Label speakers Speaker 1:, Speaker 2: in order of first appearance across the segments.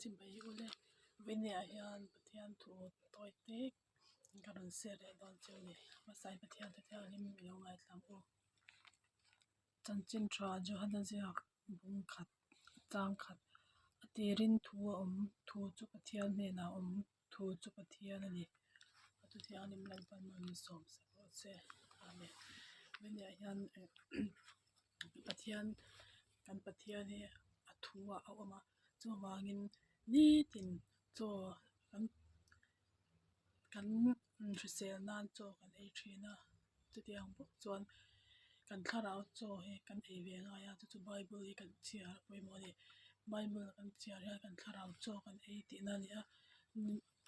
Speaker 1: Chibai ule Vawiniah hian Pathian thu tawi te ka rawn share leh dawn che a ni. Hmasai Pathian te thianghlim i lo ngaithla ang u. Chanchin tha Johana ziak bung khat chang khat a tirin thu a awm thu chu Pathian hnenah a awm thu chu Pathian a ni. A thu thianghlim Lalpan min sawm sak rawh se. Amen. Vawiniah hian Pathian kan Pathian hi a thu ah a awm a chuvangin nitin chaw kan kan hrisel nan chaw kan ei thin a chutiang bawk chuan kan thlarau chaw hi kan ei ve ngai a chu chu bible hi kan chhiar a pawimawh a ni bible kan chhiar hian kan thlarau chaw kan ei tihna a ni a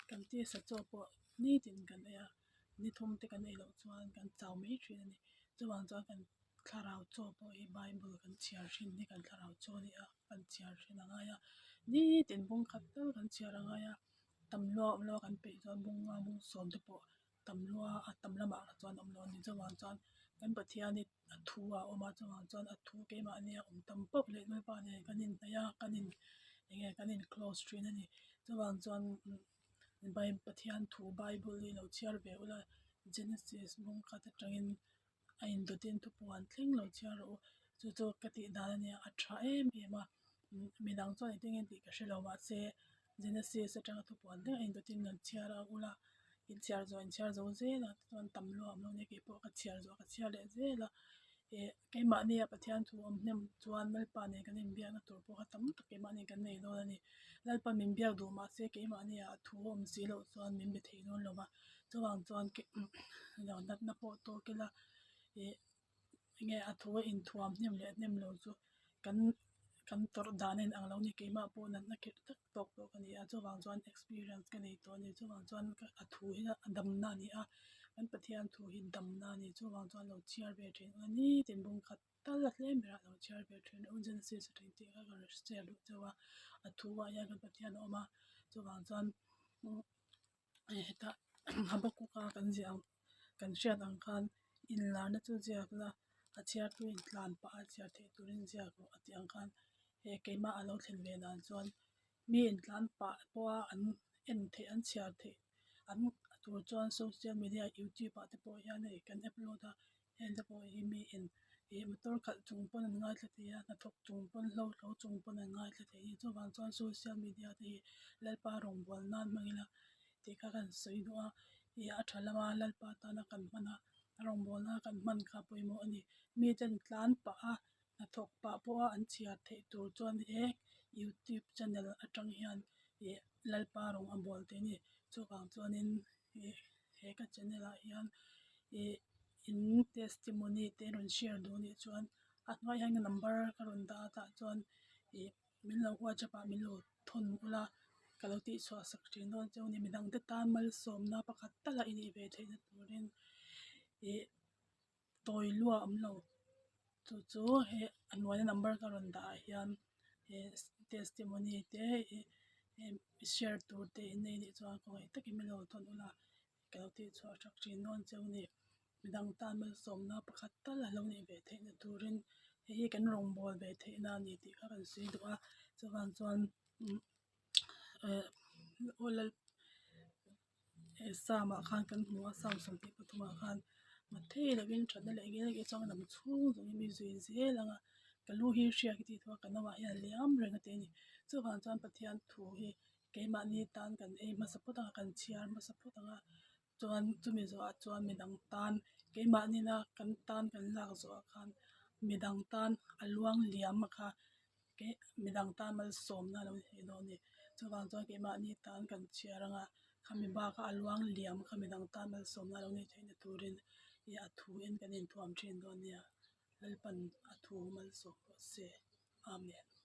Speaker 1: kan tisa chaw pawh nitin kan ei a ni thum te kan ei loh chuan kan chau mai thin a ni chuvang chuan kan thlarau chaw pawh hi bible kan chhiar thin hi kan thlarau chaw a ni a kan chhiar thin a ngai a nitin bung khat tal kan chhiar a ngai a tam lua awm lo a kan peih chuan bung nga bung sawm te pawh tam lua a tam lamah chuan a awm lo a ni chuvang chuan kan Pathian hi a thu a awm a chuvang chuan a thu keimahni a awm tam pauh leh Lalpa nen kan inhnaih a kan in eng nge kan in close thin a ni chuvang chuan Pathian thu bible hi lo chhiar ve ula Genesis bung khat atangin a indawtin thupuan thleng lo chhiar rawh u chu chu ka tih dan a nia a tha em em a midang chuan engtin nge tih ka hre lo mahse Genesis atanga thupuan thleng a indawtin kan chhiar a ula in chhiar zawh in chhiar zo zel a tichuan tam luah awm lo nia keipawh ka chhiar zawh ka chhiar leh zel a ih keimahnia Pathian thu awm hnem chuan Lalpa nen kan inbiakna tur pawh kha tam tak keimahni kan nei dawn a ni Lalpa min biak duh mahse keimahnia a thu awm si loh chuan min be thei dawn lo va chuvang chuan natna pawh tawk ila ih enge a thu a inthuam hnem leh hnem lo chu kan kan tawrh dan a inang lo a ni keimah pawh natna kherh tak tawk tawh ka ni a chuvang chuan experience ka nei tawh a ni chuvang chuan a thu hi a damna a ni a kan Pathian thu hi damna a ni chuvang chuan lo chhiar ve thin a nitin bung khat tal a tlem berah lo chhiar ve thin a Genesis atang tih kha ka rawn share duh chauh a a thu ah hian kan Pathian a awm a chuvang chuan hetah Habakuka kan ziah ang kan hriat ang khan inlarna chu ziak la a chhiartu in tlan pah a chhiar theih turin ziak rawh a tih ang khan he keimah a lo thlen ve dan chuan mi intlan pah pawha an en theih an chhiar theih an tur chuan social media youtube ah te pawh hian hei kan upload a heng te pawh hi mi in ih motor khalh chung pawn an ngaithla thei a hnathawk chung pawn hlo hlo chung pawn an ngaithla thei a ni chuvang chuan social media te hi Lalpa rawngbâwl nan hmang ila tih kha kan sawi duh a ih a tha lama Lalpa tana kan hman a rawngbâwl nana kan hman kha pawimawh a ni miten tlan pah a hnathawk pah pawha an chhiar theih tur chuan he youtube channel atang hian ih Lalpa rawng a bawl thei a ni chuvang chuanin ih he ka channel ah hian ih in testimony te rawn share duh anih chuan a hnuaiah hian ka number ka rawn dah a tah chuan ih min lo whatsapp ah min lo thawn ula ka lo tihchhuah sak thin dawn cheu a ni midang te tan malsawmna pakhat tal a i nih ve theihna turin ih tawi luah awm lo chu chu he a hnuaia number ka rawn dah ah hian he testimony te ih share tur te in nei anih chuan khawngaih takin min lo thawn ula ka lo tihchhuah sak thin dawn cheu a ni midang tan malsawmna pakhat tal a lo nih ve theihna turin hei hi kan rawngbâwl ve theihna a ni tih kha kan sawi duh a chuvang chuan eh aw lal he sam ah khan kan hmu a sam 23 ah khan mathei lovin thatna leh engin enge chuan lam chhung zawng in mi zui zel ang a ka lu hi hria ka tih thu a ka no ah hian a liam reng a ti a ni chuvang chuan Pathian thu hi keimahni tan kan ei hmasa phawt ang a kan chhiar hmasa phawt ang a chuan chumi zawhah chuan midang tan keimahni na kan tan kan lak zawhah khan midang tan a luang liam a kha midang tan malsawmna a lo ni thei dawn a ni chuvang chuan keimahni tan kan chhiar ang a khami baka a luang liam kha midang tan malsawmna a lo nih theihna turin ih a thu in kan inthuam thin dawn nia Lalpan a thu malsawm rawh se Amen.